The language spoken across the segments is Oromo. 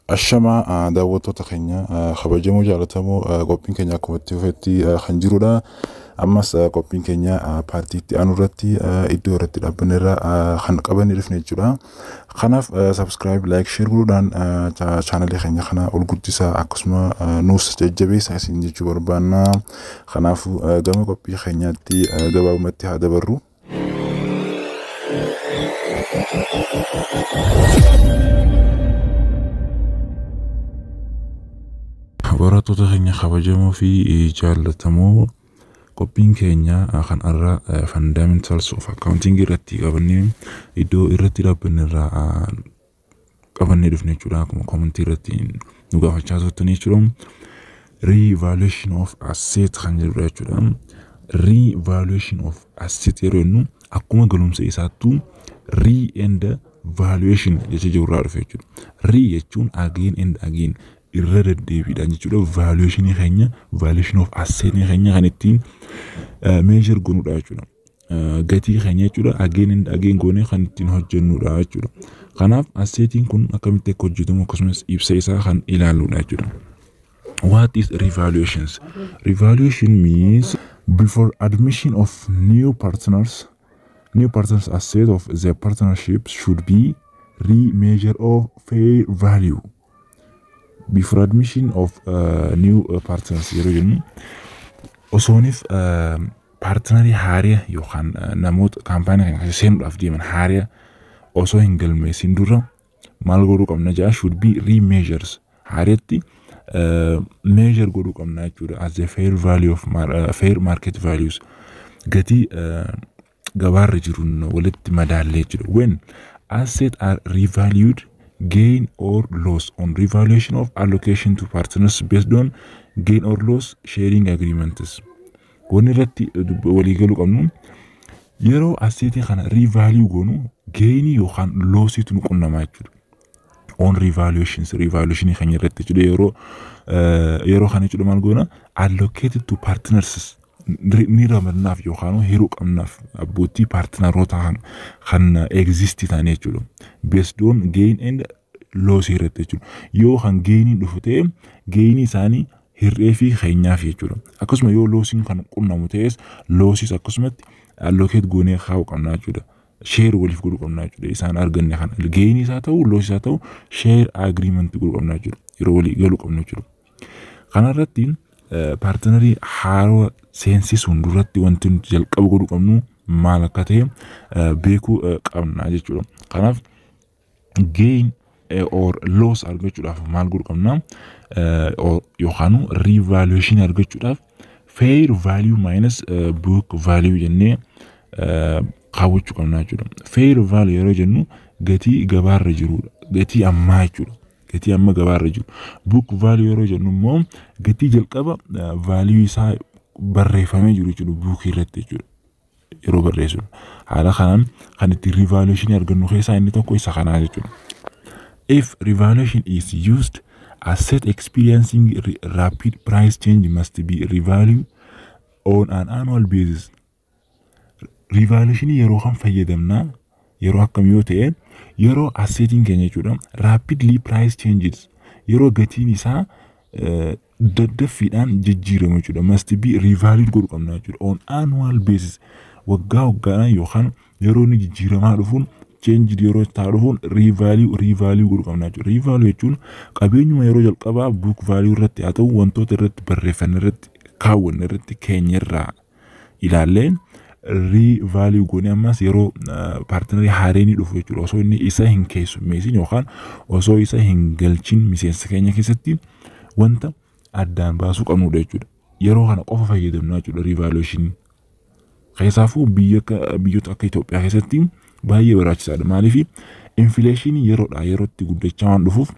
Ashamaa daawwattoota keenya kabajamoo jaallatamoo, qophiin keenya akkuma itti fufetti kan jirudha. Ammas qophiin keenya part itti aanu irratti iddoo irratti dhaabbanne irra kan qabannee dhufne jechuudha. Kanaaf subscribe, like, share godhuudhaan channelii keenya kana ol guddisaa, akkasuma nuus jajjabeessaa isin jechuu barbaanna. Kanaafuu gama qophii keenyaatti gabaabumatti haa dabarru. Barattoota keenya kabajamoo fi jaallatamoo, qophiin keenya kan har'a fundamentals of accounting irratti qabannee iddoo irratti dhaabbanne irraa qabannee dhufne jechuudha. Akkuma commentii irratti nu gaafachaa turtan jechuudha. Revaluation of asset kan jedhudha jechuudha. Revaluation of asset yeroo jennu akkuma galumsa isaattuu re and valuation jecha jirurraa dhufe jechuudha. Re jechuun again and again, irra deddeebiidhaan jechuudha. Valuationii keenya, valuation of asset keenya kan ittiin measure goonudha jechuudha. Gatii keenya jechuudha, again and again goonee kan ittiin hojjennudha jechuudha. Kanaaf assetiin kun akkamitti akka hojjetamu akkasumas ibsa isaa kan ilaalludha jechuudha. What is revaluations? Revaluation means before admission of new partners, new partners' asset of the partnership should be re-measured of fair value. Before admission of new partners yeroo jennu, osoonif partnerii haaraa yookaan namoota kaampaanii kana keessa seenuudhaaf deeman haaraa osoo hin galmeessin dura maal godhuu qabna jaa? Should be re-measures, haaratti measure godhuu qabna jechuudha, as the fair value of fair market values, gatii gabaarra jiruun walitti madaallee jechuudha. When asset are revalued, gain or loss on revaluation of allocation to partners based on gain or loss sharing agreements. Wanni irratti walii galuu qabnu, yeroo assetii kana revalue goonu gainii yookaan lossiitu nu qunnamaa jechuudha. On revaluations, revaluationii keenya irratti jechuudha, yeroo kana jechuudha, maal goona? Allocated to partners, ni ramadnaaf yookaan hiruu qabnaaf abbootii partneroota kan exist ta'anii jechuudha. Based on gain and loss irratti jechuudha. Yoo kan gainiin dhufu ta'e, gainii isaanii hir'ee fi keenyaaf jechuudha. Akkasuma yoo lossiin kan qunnamu ta'es, lossis akkasumatti allocate goonee kaa'uu qabna jechuudha. Share waliif godhuu qabna jechuudha. Isaan arganne kana gainii isaa ta'u, lossii isaa ta'u, share agreement godhuu qabna jechuudha. Yeroo walii galuu qabnu jechuudha. Kanarratti partnerii haarawaa seensisuun duratti wanti nuti jalqaba godhuu qabnu maal akka ta'e beekuu qabna jechuudha. Kanaaf gain or loss argachuudhaaf maal godhuu qabna? Yookaan revaluation argachuudhaaf fair value minus book value jennee kaawwachuu qabna jechuudha. Fair value yeroo jennu gatii gabaarra jirudha. Gatii ammaa jechuudha. Gatii amma gabaarra jiru. Book value yeroo jennu immoo gatii jalqaba value isaa barreeffamee jiru jechuudha, bookii irratti jechuudha. Yeroo barreessinu. Haala kanaan kan ittiin revaluation argannu keessaa inni tokko isa kanaa jechuudha. If revaluation is used, asset experiencing rapid price change must be revalued on an annual basis. Revaluation yeroo kam fayyadamnaa? Yeroo akkam yoo ta'e? Yeroo assetiin keenya jechuudha, rapidly price changes, yeroo gatiin isaa daddaffiidhaan jijjiiramu jechuudha, must be revalued godhuu qabna jechuudha, on annual basis, waggaa waggaadhaan yookaan yeroo inni jijjiiramaa dhufuun, change yeroo ta'aa dhufuun revalue godhuu qabna jechuudha. Revalue jechuun qabeenyuma yeroo jalqabaa book value irratti haa ta'u, wantoota irratti barreeffanne irratti kaawwanne irratti keenya irraa ilaallee revalue goonee, ammas yeroo partnerii haareenii dhufu jechuudha, osoo inni isa hin keessummeessin yookaan osoo isa hin galchin miseensa keenya keessatti wanta addaan baasuu qabnudha jechuudha. Yeroo kana qofa fayyadamna jechuudha revaluation. Keessaafuu biyyoota akka Itoophiyaa keessatti baay'ee barbaachisaadha. Maaliif? Inflationii yeroodhaa yerootti guddachaa waan dhufuuf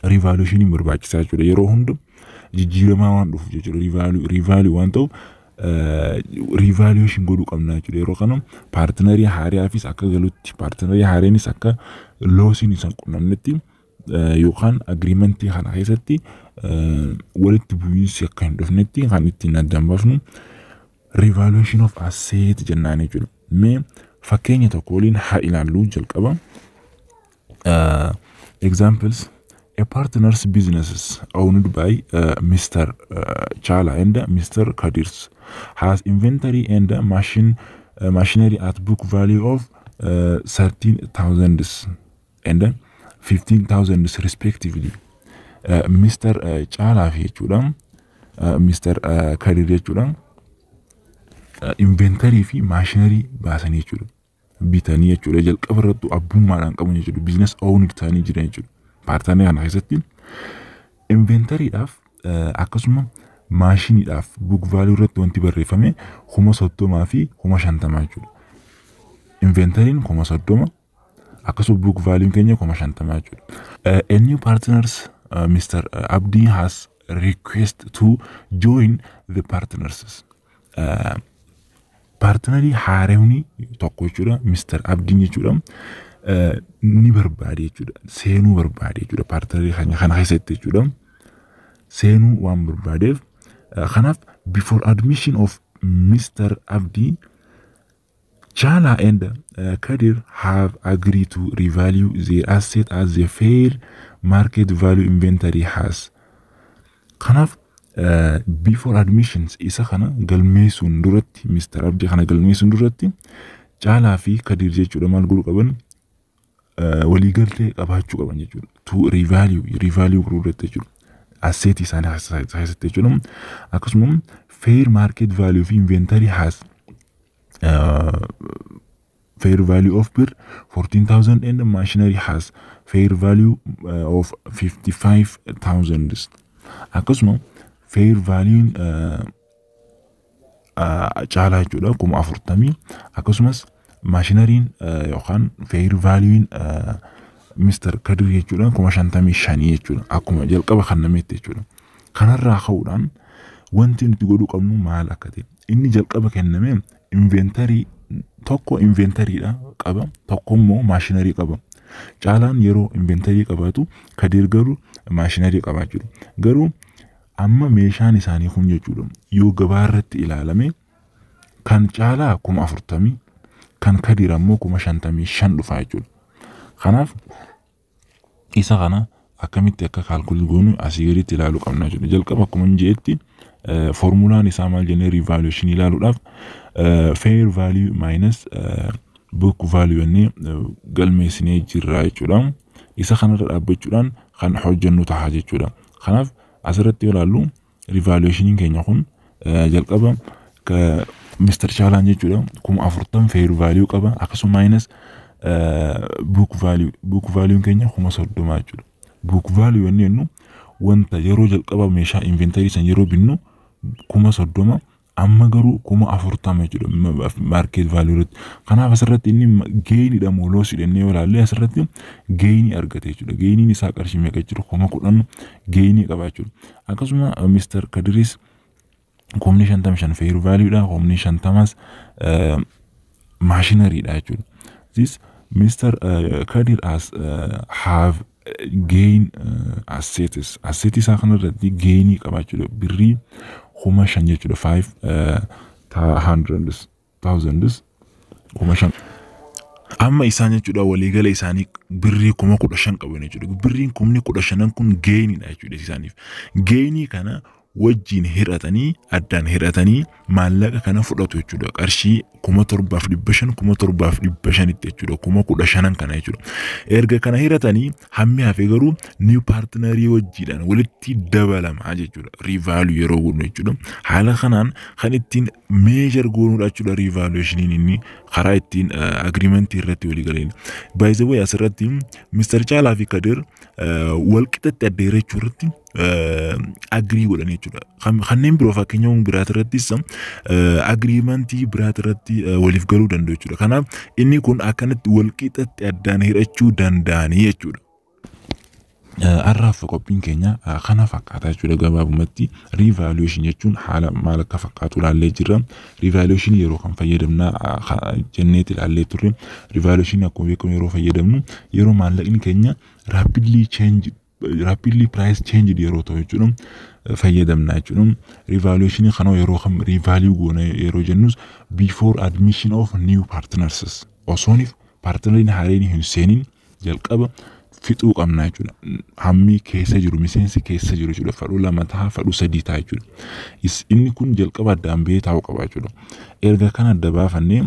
revaluationiin barbaachisaa jechuudha. Yeroo hunda jijjiiramaa waan dhufuuf jechuudha. Revalue waan ta'uuf revaluation godhuu qabna jechuudha. Yeroo kana partnerii haaraafis akka galutti, partnerii haareenis akka lossiin isaan qunnamnetti yookaan agreementii kana keessatti walitti bu'iinsi akka hin dhufnetti kan ittiin addaan baafnu revaluation of asset jennaan jechuudha. Mee fakkeenya tokko waliin haa ilaallu jalqaba. Examples: a A partners businesses owned by Mr. Chala and Mr. Kadirs has inventory and machinery at book value of 13,000 and 15,000 respectively. Mr. Chalaa fi jechuudha Mr. Kadir jechuudha inventory fi machinery baasanii jechuudha. Bitanii jechuudha, jalqaba irrattu abbummaadhaan qabu jechuudha, business owned ta'anii jiran jechuudha. Partnerii kana keessatti inventorydhaaf akkasuma maashiniidhaaf book value irratti wanti barreeffame 30,000 fi 50,000 jechuudha. Inventoryn 30,000, akkasuma book value keenya 50,000 jechuudha. A new partners Mr. Abdi has request to join the partners. Partnerii haarewni tokko jechuudha, Mr. Abdiin jechuudha, ni barbaade jechuudha, seenuu barbaade jechuudha, partnerii kana keessatti jechuudha. Seenuu waan barbaadeef, kanaaf before admission of Mr. Abdi, Chala and Kadir have agreed to revalue their asset as the fair market value inventory has. Kanaaf before admissions isa kana galmeessuun duratti, Mr. Abdii kana galmeessuun duratti, Caalaa fi Kadir jechuudha maal godhuu qaban? Waliigaltee qabaachuu qaban jechuudha. To revalue godhuu irratti jechuudha. Assetii isaanii keessatti jechuudha. Akkasuma fair market value fi inventory has fair value of birr 14,000 and machinery has fair value of 55,000. Akkasuma fair value Caalaa jechuudha 40,000, akkasumas machineryn yookaan fair value'n Mr. Kadir jechuudha 55,000 jechuudha, akkuma jalqaba kan nametti jechuudha. Kanarraa ka'uudhaan wanti nuti godhuu qabnu maal akka ta'e, inni jalqaba kenname inventory tokko inventorydha qaba, tokko immoo machinery qaba. Caalaan yeroo inventory qabaatu, Kadir garuu machinery qabaa jiru. Garuu amma meeshaan isaanii kun jechuudha yoo gabaa irratti ilaalame kan Caalaa 40,000, kan Kadir ammoo 55,000 dhufaa jechuudha. Kanaaf isa kana akkamitti akka calculate goonu asii gaditti ilaaluu qabna jechuudha. Jalqaba akkuma hin jedhetti formulaan isaa maal jennee, revaluation ilaaluudhaaf fair value minus book value jennee galmeessinee jirra jechuudha. Isa kanarra dhaabbachuudhaan kan hojjennu ta'a jechuudha. Kanaaf asirratti yoo ilaallu revaluationiin keenya kun jalqaba Mr. Caalaan jechuudha 40,000 fair value qaba, akkasuma minus book value, book value keenya 30,000 jechuudha. Book value inni jennu wanta yeroo jalqaba meeshaa inventory san yeroo binnu 30,000, amma garuu 40,000 jechuudha market value irratti. Kanaaf asirratti inni gainiidha moo lossiidha jennee yoo ilaalle, asirratti gainii argate jechuudha. Gainiin isaa qarshii meeqa jechuudha? 10,000 gainii qaba jechuudha. Akkasuma Mr. Kadiris 55,000 fair valuedha, 50,000s machinerydha jechuudha. This Mr. Kadir has have gain assets. Asset isaa kanarratti gainii qaba jechuudha. Birrii 5,000 jechuudha. Five hundreds thousands, 5,000. Amma isaan jechuudha waliigala isaanii birrii 15,000 qabu jechuudha. Birriin 15,000 kun gainiidha jechuudha isaaniif. Gainii kana wajjin hir'atanii, addaan hir'atanii maallaqa kana fudhatu jechuudha. Qarshii 7,500, 7,500tti jechuudha. 15,000 kana jechuudha. Erga kana hiratanii hammi hafe garuu new partnerii wajjiidhaan walitti dabalamaa jechuudha. Revalue yeroo godhu jechuudha. Haala kanaan kan ittiin measure goonuudha jechuudha revaluationiin inni karaa ittiin agreementii irratti walii galeen. By the way, asirratti Mr. Caalaa fi Kadir walqixatti addeerachuu irratti agree godhan jechuudha. Kanneen biroo fakkeenyaawwan biraat irrattis agreementii biraat irratti waliif galuu danda'u jechuudha. Kanaaf inni kun akkanatti walqixatti addaan hirachuu danda'anii jechuudha. Har'aaf qophiin keenya kana fakkaata jechuudha. Gabaabumatti revaluation jechuun haala maal akka fakkaatu ilaallee jirra. Revaluation yeroo kan fayyadamna jenneeti ilaallee turre. Revaluation akkuma beekamu yeroo fayyadamnu yeroo maallaqni keenya rapidly change, rapidly price change yeroo ta'u jechuudha fayyadamna jechuudha. Revaluation kana yeroo kam revalue goona yeroo jennus, before admission of new partners, osoonif partneriin haareen hin seenin jalqaba Fixuu qabna jechuudha. Hammi keessa jiru, miseensi keessa jiru jechuudha. Fadhuu lama ta'a, fadhuu sadii ta'a jechuudha. Inni kun jalqaba addaan bahee taa'uu qaba jechuudha. Erga kana adda baafannee,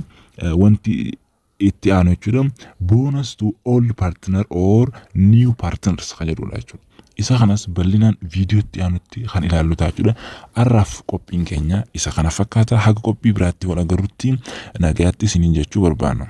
wanti itti aanu jechuudha, bonus to old partner or new partners kan jedhudha jechuudha. Isa kanas bal'inaan viidiyoo itti aanutti kan ilaallu ta'a jechuudha. Har'aaf qophiin keenya isa kana fakkaata. Haga qophii biraatti wal agarrutti nagayaatti isiniin jechuu barbaanna.